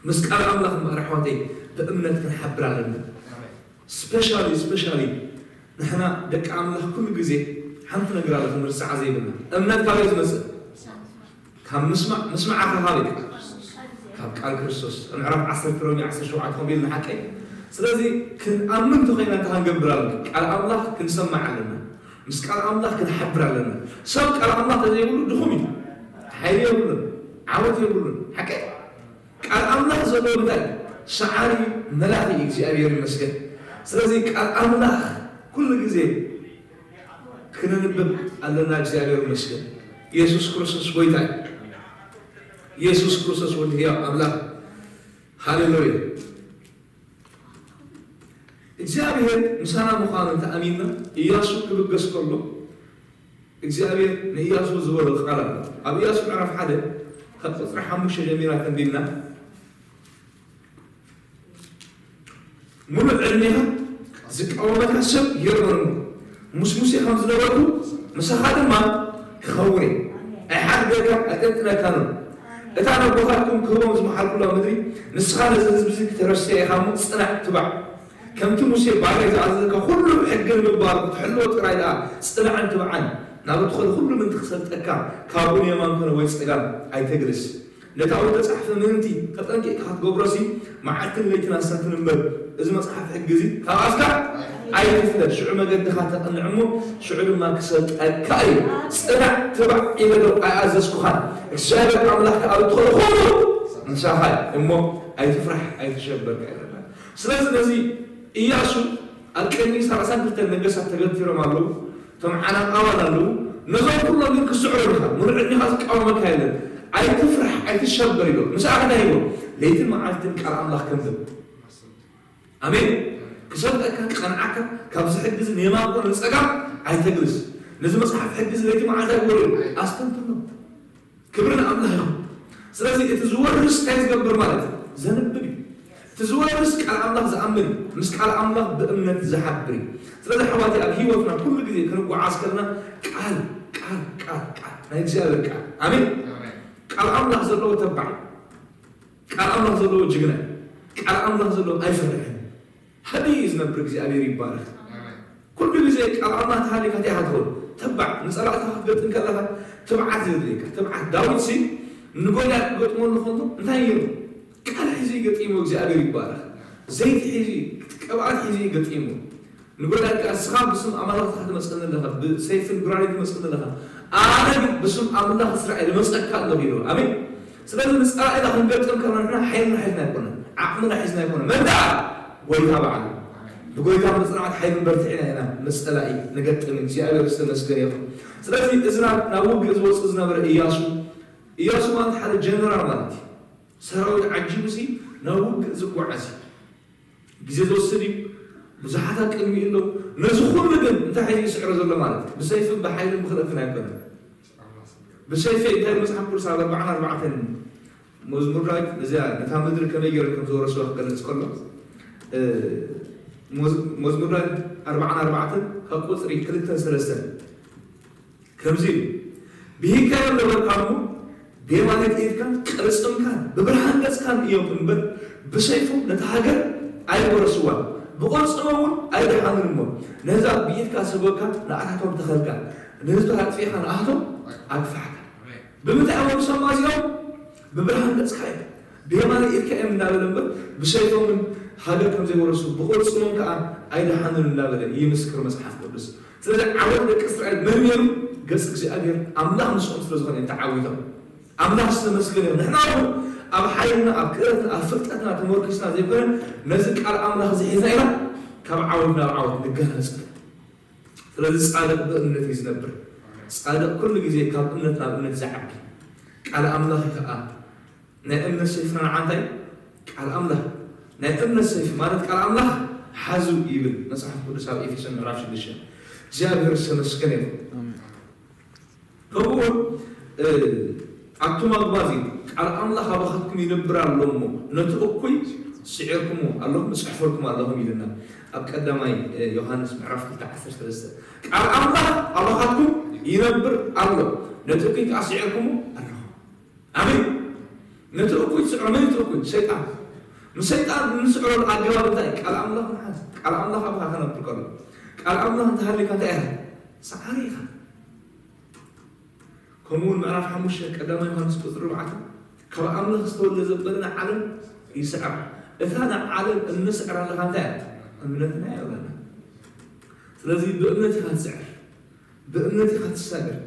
ምስ ቃል ኣምላኽ እምበኣር ኣሕዋተይ ብእምነት ክንሓብር ኣለና። ስፔሻሊ፣ ስፔሻሊ ንሕና ደቂ ኣምላኽ ኩሉ ግዜ ሓንቲ ነገር ኣለ ክንርስዓ ዘይብልና። እምነት ካበይ ዝመጽእ? ካብ ምስማዕ፣ ምስማዕ ከ ካበይ? ካብ ቃል ክርስቶስ። ኣብ ምዕራፍ ዓሰርተ ሮሜ ዓሰርተ ሸውዓተ ከምኡ ኢልና ሓቀይ። ስለዚ ክንኣምን እንተኾይና እንታይ ክንገብር ኣለና? ቃል ኣምላኽ ክንሰማዕ ኣለና። ምስ ቃል ኣምላኽ ክንሓብር ኣለና። ሰብ ቃል ኣምላኽ ተዘይብሉ ድኹም እዩ። ሓይሊ የብሉን። ዓወት የብሉን። ሓቀይ? ቃል ኣምላኽ ዘለዎ እንታይ? ሰዓሪ መላኺ እዩ። እግዚኣብሔር ይመስገን። ስለዚ ቃል ኣምላኽ ኩሉ ግዜ ክነንብብ ኣለና። እግዚኣብሔር ይመስገን። ኢየሱስ ክርስቶስ ጎይታ እዩ። ኢየሱስ ክርስቶስ ወዲ ህያው ኣምላኽ። ሃሌሉያ። እግዚኣብሔር ምሳና ምዃኑ እንተኣሚንና፣ ኢያሱ ክብገስ ከሎ እግዚኣብሔር ንኢያሱ ዝበሎ ቃል ኣሎ። ኣብ ኢያሱ ምዕራፍ ሓደ ካብ ቁጽሪ ሓሙሽተ ጀሚርና ተንቢብና፣ "ሙሉእ ዕድሜኻ ዝቃወመካ ሰብ የርበርሞ፣ ምስ ሙሴ ከም ዝነበርኩ ምሳኻ ድማ ክኸውን እየ። ኣይሓድገካን ኣይጠንጥነካን። እታ ነቦኻትኩም ክህቦም ዝመሓልኩላ ምድሪ ንስኻ ነዚ ህዝቢ እዚ ክተረስያ ኢኻ እሞ ጽናዕ፣ ትባዕ። ከምቲ ሙሴ ባርያይ ዝኣዘዘካ ኩሉ ብሕጊ ንምግባር ክትሕልዎ ጥራይ ደኣ ጽናዕን ትብዓን። ናብ እትኸዶ ኩሉ ምእንቲ ክሰልጠካ፣ ካብኡ ንየማን ኮነ ወይ ጸጋም ኣይተግልስ። ነታ ዝተጻሕፈ ምእንቲ ተጠንቂቕካ ክትገብሮሲ፣ መዓልትን ለይትን ኣስተንትን እምበር፣ እዚ መጽሓፍ ሕጊ እዚ ካብ ኣፍካ ኣይትፍለ። ሽዑ መገድኻ ተቕንዕ እሞ፣ ሽዑ ድማ ክሰልጠካ እዩ። ጽናዕ፣ ትባዕ ኢለ ዶ ኣይኣዘዝኩኻን? እግዚኣብሔር ኣምላኽካ ኣብ እትኸዶ ኩሉ ምሳኻ እዩ እሞ፣ ኣይትፍራሕ፣ ኣይትሸበር" ይብለና። ስለዚ ነዚ ኢያሱ ኣብ ቅድሚ ሰላሳን ክልተን ነገስታት ተገቲሮም ኣለዉ፣ እቶም ዓናቃዋን ኣለዉ። ነዞም ኩሎም ግን ክስዕሩ ኢኻ፣ ሙሉእ ዕድሜኻ ዝቃወመካ የለን። ኣይትፍራሕ፣ ኣይትሸበር ኢሎ። ምሳኻ እንታይ ሂቦ? ለይትን መዓልትን ቃል ኣምላኽ ከንብብ። ኣሜን። ክሰልጠካ፣ ክቐንዓካ፣ ካብዚ ሕጊ እዚ ንየማን ኮነ ንጸጋም ኣይተግልስ። ነዚ መጽሓፍ ሕጊ እዚ ለይቲ መዓልቲ ኣይግበሮ፣ ኣስተንትኖ። ክብሪ ንኣምላኽ ይኹን። ስለዚ እቲ ዝወርስ እንታይ ዝገብር ማለት እዩ? ዘንብብ እዩ። እቲ ዝወርስ ቃል ኣምላኽ ዝኣምን እዩ። ምስ ቃል ኣምላኽ ብእምነት ዝሓብር እዩ። ስለዚ ኣሕዋተይ ኣብ ህይወትና ኩሉ ግዜ ክንጓዓዝ ከለና ቃል፣ ቃል፣ ቃል፣ ቃል፣ ናይ እግዚኣብሔር ቃል። ኣሜን። ኣሜን። ቃል ኣምላኽ ዘለዎ ተባዕ፣ ቃል ኣምላኽ ዘለዎ ጅግና፣ ቃል ኣምላኽ ዘለዎ ኣይፈርሕን። ሃዲ እዩ ዝነብር። እግዚኣብሔር ይባረክ። ኣሜን። ኩሉ ግዜ ቃል ኣምላኽ ተሃሊካ እንታይ ኢኻ ትኸውን? ተባዕ። ንጸላእትኻ ክትገጥም ከለኻ ትብዓት የድልየካ። ትብዓት። ዳዊትሲ ንጎልያድ ክገጥመሉ ከሎ እንታይ ገይሩ? ቃል ሒዙ እዩ ገጢሙ። እግዚኣብሔር ይባረክ። ዘይቲ ሒዙ፣ ቅብኣት ሒዙ እዩ ገጢሙ። ንጎልያድ ከኣ ንስኻ ብስም ኣማልኽትኻ ትመጸኒ ኣለኻ፣ ብሰይፍን ጉራዴን ትመጸኒ ኣለኻ፣ ኣነ ግን ብስም ኣምላኽ እስራኤል እመጸካ ኣለኹ ኢሉ። ኣሜን። ስለዚ ንጸላኢና ክንገጥም ከለና ንሕና ሓይልና ሒዝና ኣይኮነን፣ ዓቕምና ሒዝና ኣይኮነን። መን ደኣ? ጎይታ በዓሉ። ብጎይታ ምጽናዕን ሓይልን በርቲዕና ኢና ምስ ጸላኢ ንገጥም። እግዚኣብሔር ዝተመስገነ ይኹን። ስለዚ እዚ ናብ፣ ናብ ውግእ ዝወጽእ ዝነበረ ኢያሱ፣ ኢያሱ ማለት ሓደ ጀነራል ማለት እዩ። ሰራዊት ዓጂቡሲ ናብ ውግእ ዝጓዓዝ እዩ። ግዜ ዝወስድ እዩ። ብዙሓት ኣብ ቅድሚኡ ኣለዉ። ነዚ ኩሉ ግን እንታይ ሒዙ ይስዕሮ ዘሎ ማለት እዩ? ብሰይፍን ብሓይልን ብኽእለትን ኣይኮነን። ብሰይፈይ እንታይ መጽሓፍ ቅዱስ ኣብ ኣርባዓን ኣርባዕተን መዝሙር ዳዊት ነዚኣ ነታ ምድሪ ከመይ ገይሮም ከም ዝወረስዋ ክገልጽ ከሎ፣ እ፣ መዝ-፣ መዝሙር ዳዊት ኣርባዓን ኣርባዕተን ካብ ቁጽሪ ክልተን ሰለስተን ከምዚ ኢሉ፣ "ብሂካዮ ነበርካ እሞ ብየማነይቲ ኢድካን ቅልጽምካን ብብርሃን ገጽካን እዮም እምበር፣ ብሰይፎም ነታ ሃገር ኣይወረስዋን፣ ብቕልጽሞም እውን ኣይደሓኑን እሞ፣ ነህዛብ ብኢድካ ስጎካ ንኣታቶም ተኸልካ፣ ንህዝብኻ ኣጥፊእካ ንኣቶም ኣግፋሕካ። ብምንታይ እዮም ዝሰማ እዚኦም? ብብርሃን ገጽካ እዮም። ብየማነይ ኢድካ እዮም እንዳበለ እምበር፣ ብሰይፎምን ሃገር ከም ዘይወረሱ ብቕልጽሞም ከኣ ኣይደሓኑን እንዳበለ ይምስክር መጽሓፍ ቅዱስ። ስለዚ ዓወት ደቂ እስራኤል መን ነይሩ? ገጽ እግዚኣብሔር ኣምላኽ ምስኦም ስለ ዝኾነ እዮም ተዓዊቶም። ኣምላኽ ዝተመስገነ ይኹን። ንሕና እውን ኣብ ሓይልና፣ ኣብ ክእለትና፣ ኣብ ፍልጠትና ተመርኪስና ዘይኮነ፣ ነዚ ቃል ኣምላኽ እዚ ሒዝና ኢና ካብ ዓወት ናብ ዓወት ንገላጸል። ስለዚ ጻድቕ ብእምነት እዩ ዝነብር። ጻድቕ ኩሉ ግዜ ካብ እምነት ናብ እምነት ዝዓቢ። ቃል ኣምላኽ እዩ ከኣ ናይ እምነት ሰይፍና ንዓ እንታይ? ቃል ኣምላኽ። ናይ እምነት ሰይፊ ማለት ቃል ኣምላኽ ሓዙ ይብል መጽሓፍ ቅዱስ ኣብ ኤፌሶን ምዕራፍ ሽዱሽተ። እግዚኣብሔር ዝተመስገነ ይኹን። ኣሜን። ከምኡውን፣ እ፣ ኣቱም ኣግባዝ እዩ፣ ቃል ኣምላኽ ኣባኻትኩም ይነብር ኣሎ እሞ፣ ነቲ እኩይ ስዒርኩሞ ኣለኹም፣ እጽሕፈልኩም ኣለኹም ኢልና። ኣብ ቀዳማይ፣ እ፣ ዮሃንስ ምዕራፍ ክልተ ዓሰርተ ሰለስተ። ቃል ኣምላኽ ኣባኻትኩም ይነብር ኣሎ፣ ነቲ እኩይ ከኣ ስዒርኩሞ ኣለኹም። ኣሜን። ነቲ እኩይ ትስዕሮ፣ መን እቲ እኩይ? ሰይጣን። ንሰይጣን እንስዕረሉ ኣገባብ እንታይ? ቃል ኣምላኽ ምሓዝ። ቃል ኣምላኽ ኣባኻ ክነብር ከሎ። ቃል ኣምላኽ እንተሃልዩካ እንታይ ኢኻ? ሰዓሪ ኢኻ። ከምኡ እውን ምዕራፍ ሓሙሽተ ቀዳማይ ዮሃንስ ቁጽሪ ኣርባዕተ፣ ካብ ኣምላኽ ዝተወልደ ዘበለ ንዓለም ይስዕራ። እታ ንዓለም እንስዕራ ኣለኻ እንታይ እያ? እምነትና እያ ብለና። ስለዚ ብእምነት ኢኻ ትስዕር፣ ብእምነት ኢኻ ትሳገር፣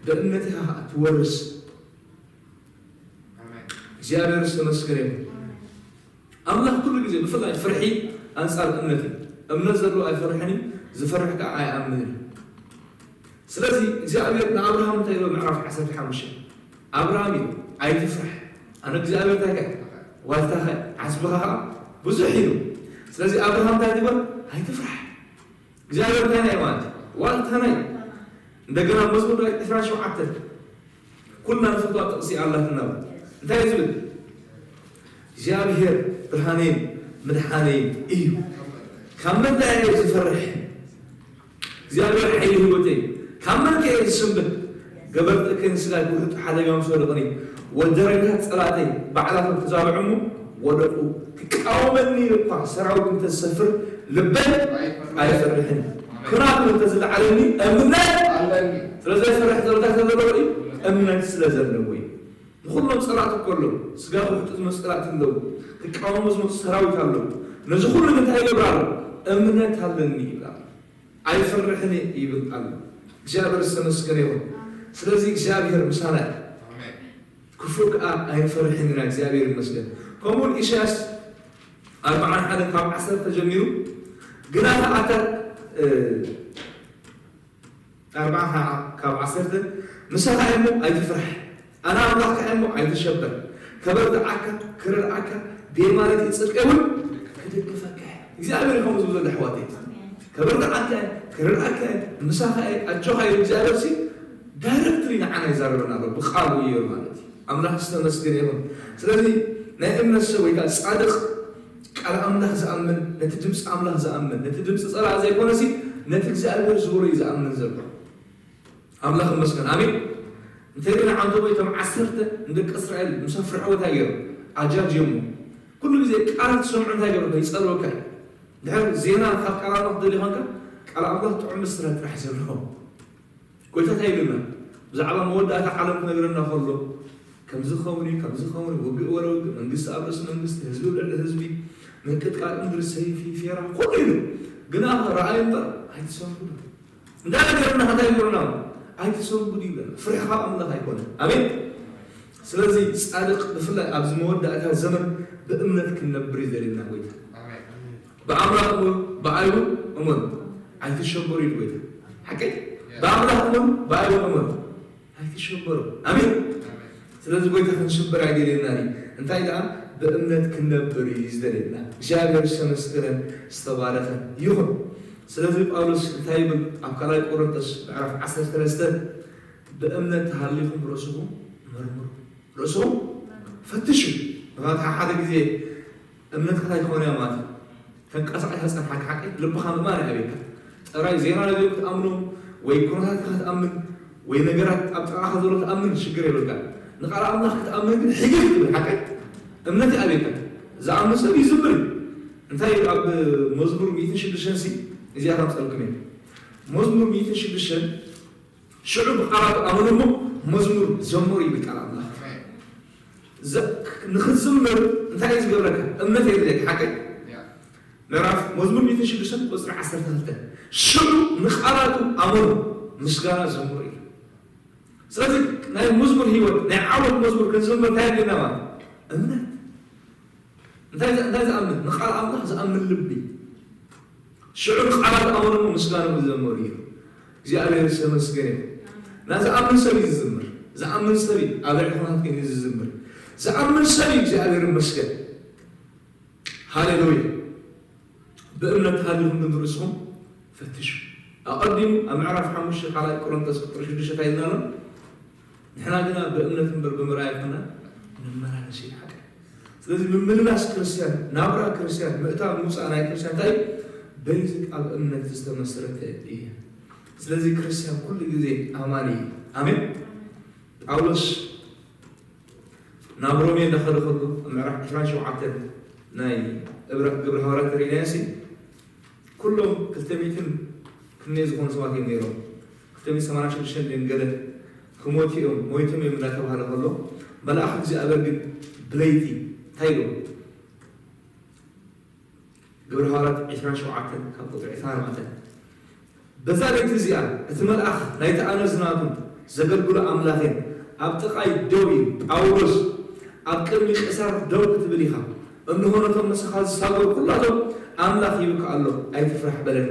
ብእምነት ኢኻ ኸዓ ትወርስ። ኣሜን። እግዚኣብሔር ዝተመስገነ ይኹን። ኣምላኽ ኩሉ ግዜ ብፍላይ ፍርሒ ኣንጻር እምነት እዩ። እምነት ዘለዎ ኣይፈርሕን እዩ፣ ዝፈርሕ ከኣ ኣይኣምንን እዩ። ስለዚ እግዚኣብሔር ንኣብርሃም እንታይ ኢሎ? ምዕራፍ ዓሰርተ ሓሙሽተ፣ ኣብርሃም ኢሉ ኣይትፍራሕ፣ ኣነ እግዚኣብሔር እንታይ ከ ዋልታኸ ዓስብኻ ከኣ ብዙሕ ኢሉ። ስለዚ ኣብርሃም እንታይ ትበል? ኣይትፍራሕ። እግዚኣብሔር እንታይ ናይ ማለት ዋልታ ናይ። እንደገና መዝሙር ዳዊት ዕስራን ሸውዓተን ኩልና ንፈትዋ ጥቕሲ ኣላትና። እንታይ እዩ ዝብል? እግዚኣብሔር ብርሃነይን ምድሓነይን እዩ፣ ካብ መን እየ ዝፈርሕ? እግዚኣብሔር ሓይሊ ህይወተይ፣ ካብ መን ከ እየ ዝስንብድ? ገበርቲ እከይ ንስጋይ ብውሕጡ ሓደጋ ምስ ወደቑኒ፣ ወደረኛታት ጸላእተይ ባዕላቶም ተዛብዑ እሞ ወደቑ። ክቃወመኒ እኳ ሰራዊት እንተዝሰፍር ልበይ ኣይፈርሕን። ክናቱ እንተዝለዓለኒ እምነት ኣለኒ። ስለ ዘይፈርሕ ዘሎ እንታይ ስለ ዘለዎ እዩ? እምነት ስለ ዘለዎ እዩ። ንኹሎም ጸላእቲ እኮ ኣለዉ። ስጋ ብውሕጡ ዝመጹ ጸላእቲ ኣለዉ። ክቃወሙ ዝመጹ ሰራዊት ኣለዉ። ነዚ ኩሉ ግን እንታይ ይገብር ኣሎ? እምነት ኣለኒ ይብል ኣሎ። ኣይፈርሕን እየ ይብል ኣሎ። እግዚኣብሔር ዝተመስገነ ይኹን። ስለዚ እግዚኣብሔር ምሳና እዩ። ኣሜን። ክፉእ ከኣ ኣይንፈርሕን ኢና። እግዚኣብሔር ይመስገን። ከምኡውን ኢሳያስ ኣርብዓን ሓደን ካብ ዓሰርተ ጀሚሩ፣ ግና ከኣ ኣታ፣ እ፣ ኣርብዓ ካብ ዓሰርተ፣ ምሳኻ እየ እሞ ኣይትፍራሕ፣ ኣነ ኣምላኽካ እየ እሞ ኣይትሸበር፣ ከበርትዓካ፣ ክረድኣካ፣ ብየማነይ ጽድቀይ እውን ክድግፈካ እየ። እግዚኣብሔር እዩ ከምኡ ዝብሎ ዘሎ ኣሕዋተይ። ከበርትዓካ እየ፣ ክረድኣካ እየ፣ ምሳኻ እየ፣ ኣጆኻ እዩ እግዚኣብሔር ሲ ዳይረክትሊ ንዓና ይዛረበና ኣሎ፣ ብቃሉ እዩ ማለት እዩ። ኣምላኽ ዝተመስገነ ይኹን። ስለዚ ናይ እምነት ሰብ ወይ ከዓ ጻድቕ ቃል ኣምላኽ ዝኣምን፣ ነቲ ድምፂ ኣምላኽ ዝኣምን፣ ነቲ ድምፂ ጸላእ ዘይኮነሲ ነቲ እግዚኣብሔር ዝበሎ እዩ ዝኣምን ዘሎ። ኣምላኽ ይመስገን። ኣሜን። እንተ ርኢና ዓንተቦ እቶም ዓሰርተ ንደቂ እስራኤል ምስ ኣፍርሕዎ እንታይ ገይሮም? ኣጃጅዮሞ። ኩሉ ግዜ ቃል ትሰምዑ እንታይ ገይሩካ? ይጸልወካ እዩ። ድሕር ዜና ካብ ቃል ኣምላኽ ትደልዩ ኾንካ፣ ቃል ኣምላኽ ጥዑም ምስላ ጥራሕ ዘለዎ። ጎይታ እንታይ ይብልና? ብዛዕባ መወዳእታ ዓለም ክነግረና ከሎ፣ ከምዚ ክኸውን እዩ፣ ከምዚ ክኸውን እዩ፣ ውግእ ወረ ውግእ፣ መንግስቲ ኣብ ርእሲ መንግስቲ፣ ህዝቢ ኣብ ልዕሊ ህዝቢ፣ ምንቅጥቃጥ ምድሪ፣ ሰይፊ፣ ፌራ፣ ኩሉ ኢሉ። ግና ረኣዩ እምበር ኣይትሰንብዱ። እንዳነገረና እንታይ ይብሉና? ኣይትሰንብዱ ይብለና። ፍርሒ ካብ ኣምላኽ ኣይኮነን። ኣሜን። ስለዚ ጻድቕ ብፍላይ ኣብዚ መወዳእታ ዘመን ብእምነት ክንነብር እዩ ዘድልና ጎይታ። ኣሜን። ብኣምላኽ እመኑ፣ ብኣይ እውን እመኑ፣ ኣይትሸበሩ ኢሉ ጎይታ። ሓቀይ? ብኣምላኽ እመኑ፣ ብኣይ እውን እመኑ፣ ኣይትሸበሩ። ኣሜን። ስለዚ ጎይታ ክንሽበር ኣይደልየናን እዩ። እንታይ ደኣ? ብእምነት ክንነብር እዩ ዝደልየና። እግዚኣብሔር ዝተመስገነን ዝተባረኸን ይኹን። ስለዚ ጳውሎስ እንታይ ይብል? ኣብ ካልኣይ ቆሮንቶስ ምዕራፍ ዓሰርተ ሰለስተ፣ ብእምነት ተሃሊኹም ርእስኹም መርምሩ። ርእስኹም ፈትሹ። ምኽንያቱ ሓደ ግዜ እምነትካ እንታይ ክኸውን እያ ማለት እዩ? ተንቀሳቒሳ ጸንሓካ ሓቂ ልብኻ ምእማን ይሃበካ። ጥራይ ዜና ሬድዮ ክትኣምኖ ወይ ኩነታትካ ክትኣምን ወይ ነገራት ኣብ ጥቓኻ ዘሎ ክትኣምን ሽግር የብልካ። ንቃል ኣምላኽ ክትኣምን ግን ሕግግ ትብል ሓቀይ እምነት ይኣብየካ። ዝኣምን ሰብ ይዝምር እዩ። እንታይ እዩ ኣብ መዝሙር ሚእትን ሽዱሽተን ሲ እዚኣ ከምፀልኩም እየ። መዝሙር ሚእትን ሽዱሽተን ሽዑ ብቃላቱ ኣመኑ እሞ መዝሙር ዘምሩ ይብል ቃል ኣምላኽ። ዘ- ንክትዝምር እንታይ እዩ ዝገብረካ? እምነት የድልየካ ሓቀይ። ምዕራፍ መዝሙር ሚእትን ሽዱሽተን ቁፅሪ ዓሰርተ ክልተ ሽዑ ንቃላቱ ኣመኑ ምስጋና ዘምሩ እዩ። ስለዚ ናይ መዝሙር ህይወት ናይ ዓወት መዝሙር ክንዝምር እንታይ የድልየና ማለት እምነት እንታይ እንታይ ዝኣምን ንቃል ኣምላኽ ዝኣምን ልቢ ሽዑ ንቃላት ኣመኑ ምስጋና ዝዘመሩ እዩ። እግዚኣብሔር ዝተመስገነ እዩ። እና ዝኣምን ሰብ እዩ ዝዝምር። ዝኣምን ሰብ እዩ ኣብ ልዕሊ ኩነታት ኮይኑ ዝዝምር። ዝኣምን ሰብ እዩ እግዚኣብሔር ይመስገን። ሃሌሉያ። ብእምነት ተሃሊኹም ግን ርእስኹም ፈትሹ። ኣቐዲሙ ኣብ ምዕራፍ ሓሙሽተ ካልኣይ ቆሮንቶስ ቁጥሪ ሽዱሽተ እንታይ ኢልና ኣሎ? ንሕና ግና ብእምነት እምበር ብምርኣይ ኣይኮና ንመላለስ ይልሓቅ። ስለዚ ምምልላስ ክርስቲያን ናብራ ክርስቲያን ምእታው ምውፃእ ናይ ክርስቲያን እንታይ እዩ? በይዝቅ ኣብ እምነት ዝተመስረተ እዩ። ስለዚ ክርስቲያን ኩሉ ግዜ ኣማኒ እዩ። ኣሜን። ጳውሎስ ናብ ሮሜ እንዳኸደ ከሎ ምዕራፍ ዕስራን ሸውዓተን ናይ እብረ- ግብረ ሃዋርያት ርኢናዮ ሲ ኩሎም ክልተ ሚእትን ክንደይ ዝኾኑ ሰባት እዮም ነይሮም። ክልተ ሚእትን ሰማንያን ሽዱሽተን ድዮም ገለ ክሞቱ እዮም ሞይቶም እዮም እንዳተባሃለ ከሎ መልኣኽ እግዚኣብሔር ግን ብለይቲ እንታይ ኢሉ? ግብረ ሃዋርያት ዕስራን ሸውዓተን ካብ ቁፅሪ ዕስራን ኣርባዕተን በዛ ለይቲ እዚኣ እቲ መልኣኽ ናይቲ ኣነ ዝናቱን ዘገልግሎ ኣምላኽን ኣብ ጥቓይ ደው ኢሉ ጳውሎስ ኣብ ቅድሚ ቄሳር ደው ክትብል ኢኻ። እንሆ ነቶም ምሳኻ ዝሳገሩ ኩላቶም ኣምላኽ ይብካ ኣሎ ኣይትፍራሕ በለኒ።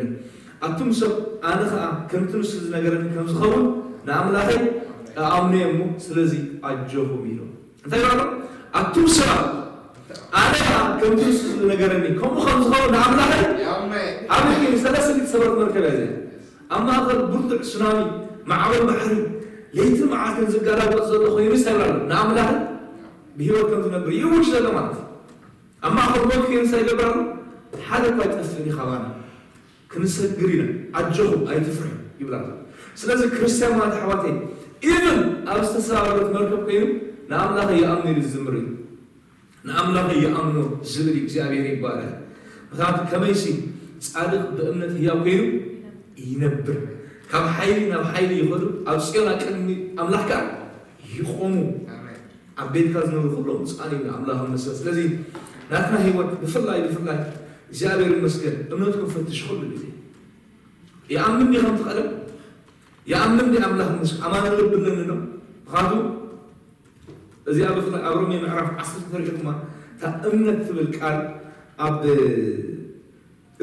ኣቱም ሰብ ኣነ ኸኣ ከምቲ ንሱ ዝነገረኒ ከም ዝኸውን ንኣምላኸይ እኣምኖ እየ እሞ ስለዚ ኣጆኹም ኢሉ እንታይ ይብሎ? ኣቱም ሰባት ኣነ ኸኣ ከምቲ ንሱ ዝነገረኒ ከምኡ ከም ዝኸውን ንኣምላኸይ ኣበይ ሰለስተ ሰባት መርከብ እያ እዚኣ ኣብ ማእኸል ብርቱዕ ሱናሚ ማዕበል ባሕሪ ለይትን መዓልትን ዝጋላበጥ ዘሎ ኮይኑ ይሰብር ኣሎ ንኣምላኸይ ብህይወት ከም ዝነብር ይውጅ ዘሎ ማለት እዩ ኣብ ማእኸል ሞት ኮይኑ እንታይ ይገብር ኣሎ ሓደ እኳ ኣይጠፍእን እዩ ካባና ክንሰግር ኢና ኣጆኹም ኣይትፍርሑ ይብል ኣሎ ስለዚ ክርስትያን ማለት ኣሕዋተይ ኢቭን ኣብ ዝተሰባበረት መርከብ ኮይኑ ንኣምላኸ ይኣምኑ ኢሉ ዝዝምር እዩ ንኣምላኸ ይኣምኖ ዝብል እግዚኣብሔር ይባረክ ምክንያቱ ከመይሲ ፃድቅ ብእምነት ህያው ኮይኑ ይነብር ካብ ሓይሊ ናብ ሓይሊ ይኸዱ ኣብ ፅዮን ኣቅድሚ ኣምላኽ ከዓ ይቆሙ ኣብ ቤትካ ዝነብሩ ኩሎም ብፃን እዩ ኣምላኽ መስለ ስለዚ ናትና ህይወት ብፍላይ ብፍላይ እግዚኣብሔር ይመስገን እምነትኩም ፈትሽ ኩሉ ግዜ ይኣምን ዲ ከምቲ ቀደም ይኣምን ዲ ኣምላኽ ምስ ኣማን ልብ ኣለኒ ዶ ምክንያቱ እዚኣ ብፍላይ ኣብ ሮሜ ምዕራፍ ዓሰርተ ተሪእኩማ እታ እምነት ትብል ቃል ኣብ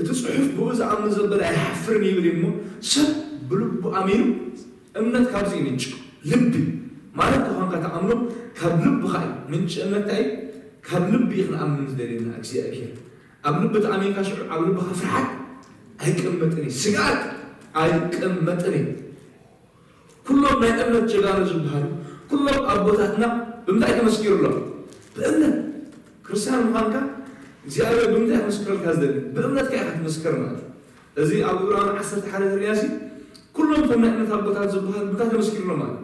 እቲ ጽሑፍ ብኡ ዝኣምን ዘበለ ኣይሓፍርን ይብል እሞ ሰብ ብልቡ ኣሚኑ እምነት ካብዚ ይምንጭ ልቢ ማለት ተኾንካ ተኣምኖ ካብ ልብኻ እዩ ምንጭ እምነት እንታይ ካብ ልቢ እዩ ክንኣምን ዝደልየና እግዚኣብሔር ኣብ ልቢ ተኣሚንካ ሽዑ ኣብ ልብኻ ፍርሓት ኣይቅመጥን እዩ ስግኣት ኣይቅመጥን እዩ ኩሎም ናይ እምነት ጀጋኑ ዝበሃሉ ኩሎም ኣቦታትና ብምንታይ ተመስኪሩ ኣሎ ብእምነት ክርስትያን ምዃንካ እግዚኣብሔር ብምንታይ ክምስክረልካ ዝደሊ ብእምነትካ ኢኻ ትምስከር ማለት እዚ ኣብ ዕብራውያን ዓሰርተ ሓደ ዝርያ ሲ ኩሎም እቶም ናይ እምነት ኣቦታት ዝበሃሉ ብምንታይ ተመስኪሩ ኣሎ ማለት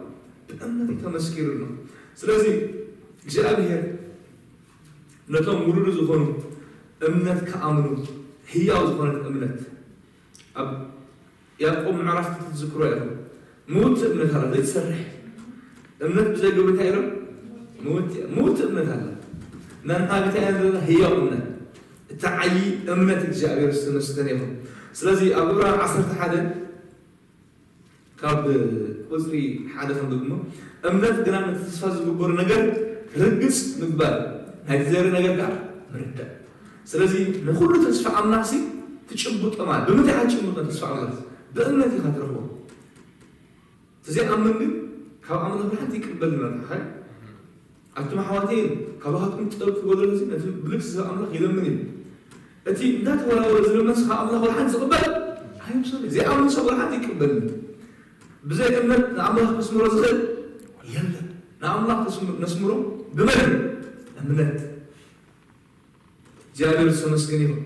ብእምነት እዩ ተመስኪሩ ኣሎ ስለዚ እግዚኣብሔር ነቶም ውሉዱ ዝኾኑ እምነት ክኣምኑ ህያው ዝኾነት እምነት ኣብ ያዕቆብ ምዕራፍ ክትዝክሮ ኢኹም ምውት እምነት ኣላ ዘይትሰርሕ እምነት ብዘይ ግብሪ እንታይ ኢሎም ምውት እምነት ኣላ ናንታ እንታይ እያ ዘለና ህያው እምነት እቲ ዓዪ እምነት እግዚኣብሔር ዝተመስገነ ይኹን ስለዚ ኣብ ግብራ ዓሰርተ ሓደ ካብ ቁፅሪ ሓደ ከም ደግሞ እምነት ግና ነቲ ተስፋ ዝግበሩ ነገር ርግፅ ምግባር ናይቲ ዘይርኢ ነገር ከዓ ምርዳእ ስለዚ ንኩሉ ተስፋ ኣምላኽሲ ትጭብጦ ማለት ብምንታይ ኢኻ ትጭብጦ ተስፋ ኣምላኽ ብእምነት ኢኻ ትረኽቦ እቲ ዘይኣምን ግን ካብ ኣምላኽ ሓንቲ ይቅበል ንመርሓ ኣቱም ኣሕዋተይ ካባኻትኩም ጥበብ ክበለሉ ነቲ ብልክሲ ሰብ ኣምላኽ ይለምን እዩ እቲ እንዳተወላወለ ዝለመንስ ካብ ኣምላኽ ወላ ሓንቲ ዝቕበል ኣይምሰሉ ዘይኣምን ሰብ ወላ ሓንቲ ይቅበል ብዘይ እምነት ንኣምላኽ ከስምሮ ዝኽእል የለን ንኣምላኽ ነስምሮ ብመን እምነት እግዚኣብሔር ዝተመስገን ይኹን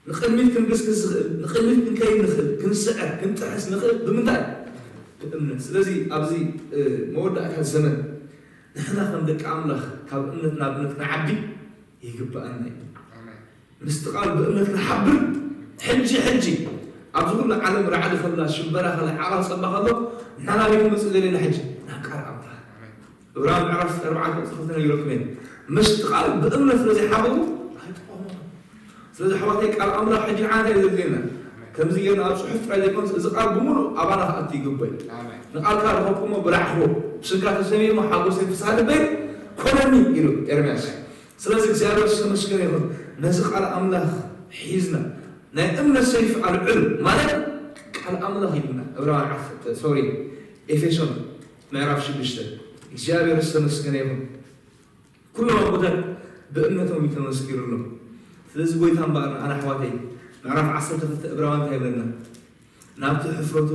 ንቅድሚት ክንግስግስ ዝኽእል ንቅድሚት ክንከይድ ንኽእል ክንስዕር ክንጥሕስ ንኽእል ብምንታይ ብእምነት ስለዚ ኣብዚ መወዳእታ ዘመን ንሕና ከም ደቂ ኣምላኽ ካብ እምነት ናብ እምነት ክንዓቢ ይግብኣና እዩ። ምስቲ ቃል ብእምነት ክንሓብር ሕጂ ሕጂ ኣብዚ ኩሉ ዓለም ራዕዲ ከላ ሽበራ ከላ ዓቓ ጸባ ከሎ ንሕና ናበይ ክንመጽእ ዘለና ሕጂ ናብ ቃል ኣምላኽ። ዕብራውያን ምዕራፍ ኣርባዕተ ቁጽሪ ክልተ ነጊረኩም እየ። ምስቲ ቃል ብእምነት ስለ ዘይሓበሩ ኣይጠቐሞም። ስለዚ ኣሕዋተይ ቃል ኣምላኽ ሕጂ ንዓና እንታይ እዩ ዘድልየና? ከምዚ ጌርና ኣብ ጽሑፍ ጥራይ ዘይኮነስ እዚ ቃል ብምሉእ ኣባና ክኣቱ ይግበእ። ንቃልካ ረኸብኩሞ ብላዕኹዎ፣ ብስምካ ተሰሚዑ ሓጎሰይ ፍስሓ ልበይ ኮነኒ ኢሉ ኤርምያስ። ስለዚ እግዚኣብሔር ዝተመስገነ ይኹን። ነዚ ቃል ኣምላኽ ሒዝና ናይ እምነት ሰይፍ ኣልዕል ማለት ቃል ኣምላኽ ኢሉና። ዕብራውያን ዓሰርተ ሶሪ ኤፌሶን ምዕራፍ ሽዱሽተ እግዚኣብሔር ዝተመስገነ ይኹን። ኩሎም ኣቦታት ብእምነቶም እዩ ተመስኪሩሎም። ስለዚ ጎይታ እምበኣር ኣነ ኣሕዋተይ ምዕራፍ ዓሰርተ ክልተ ዕብራውያን እንታይ ይብለና? ናብቲ ሕፍረቱ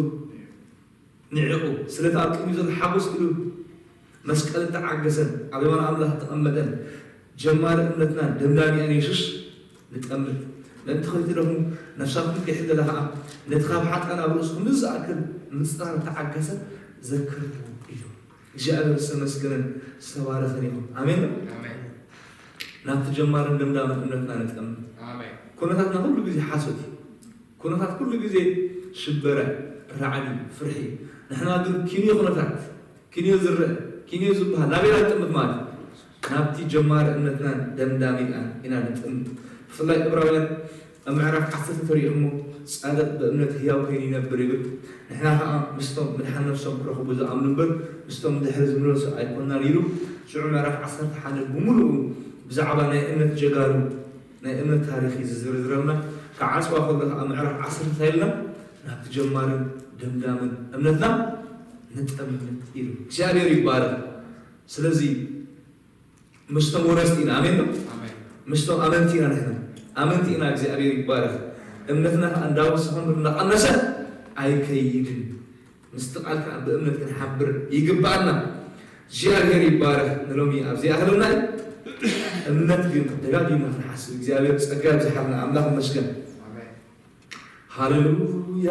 ንዒቑ ስለቲ ኣብ ቅድሚኡ ዘሎ ሓጎስ ኢሉ መስቀል እተዓገሰን ኣብ የማን ኣምላኽ እተቐመጠን ጀማሪ እምነትናን ደምዳሚኣን የሱስ ንጠምት። ምእንቲ ከይትደኽሙ ነፍሳትኩም ከይሕለላ ኸዓ ነቲ ካብ ሓጥኣን ኣብ ርእስኹም ዝኣክል ምጽራር እተዓገሰ ዘክርዎ ኢሉ። እግዚኣብሔር ዝተመስገነን ዝተባረኸን ይኹን። ኣሜን። ናብቲ ጀማርን ደምዳምን እምነትና ንጠምት። ኩነታትና ኩሉ ግዜ ሓሶት እዩ። ኩነታት ኩሉ ግዜ ሽበራ፣ ራዕዲ፣ ፍርሒ። ንሕና ግን ኪንዮ ኩነታት፣ ኪንዮ ዝረአ፣ ኪንዮ ዝበሃል ናበይ ኢና ንጥምት ማለት እዩ? ናብቲ ጀማሪ እምነትናን ደምዳሚኣን ኢና ንጥምት። ብፍላይ ዕብራውያን ኣብ ምዕራፍ ዓሰርተ ተሪኢኹሞ ጻድቕ ብእምነት ህያው ኮይኑ ይነብር ይብል። ንሕና ኸኣ ምስቶም ምድሓን ነፍሶም ክረኽቡ ዝኣምኑ እምበር ምስቶም ድሕሪ ዝምለሱ ኣይኮናን ኢሉ። ሽዑ ምዕራፍ ዓሰርተ ሓደ ብምሉኡ ብዛዕባ ናይ እምነት ጀጋኑ ናይ እምነት ታሪኽ እዩ ዝዝርዝረልና። ክዓጽዋ ከሎ ከዓ ምዕራፍ ዓሰርተ እንታይ ኢልና? ናብቲ ጀማርን ደምዳምን እምነትና ንጠምት ኢሉ እግዚኣብሔር ይባረክ። ስለዚ ምስቶም ወረስቲ ኢና። ኣሜን ነው። ምስቶም ኣመንቲ ኢና ንሕና። ኣመንቲ ኢና እግዚኣብሔር ይባረክ። እምነትና ከዓ እንዳወሰኸ እንዳቀነሰ ኣይከይድን። ምስቲ ቃል ከዓ ብእምነት ክንሓብር ይግባኣና። እግዚኣብሔር ይባረክ። ንሎሚ ኣብዚ ኣኽለና እዩ። እምነት ግን ደጋጊምና ክንሓስብ እግዚኣብሔር ጸጋ ይብዝሓልና። ኣምላኽ ይመስገን። ሃሌሉያ።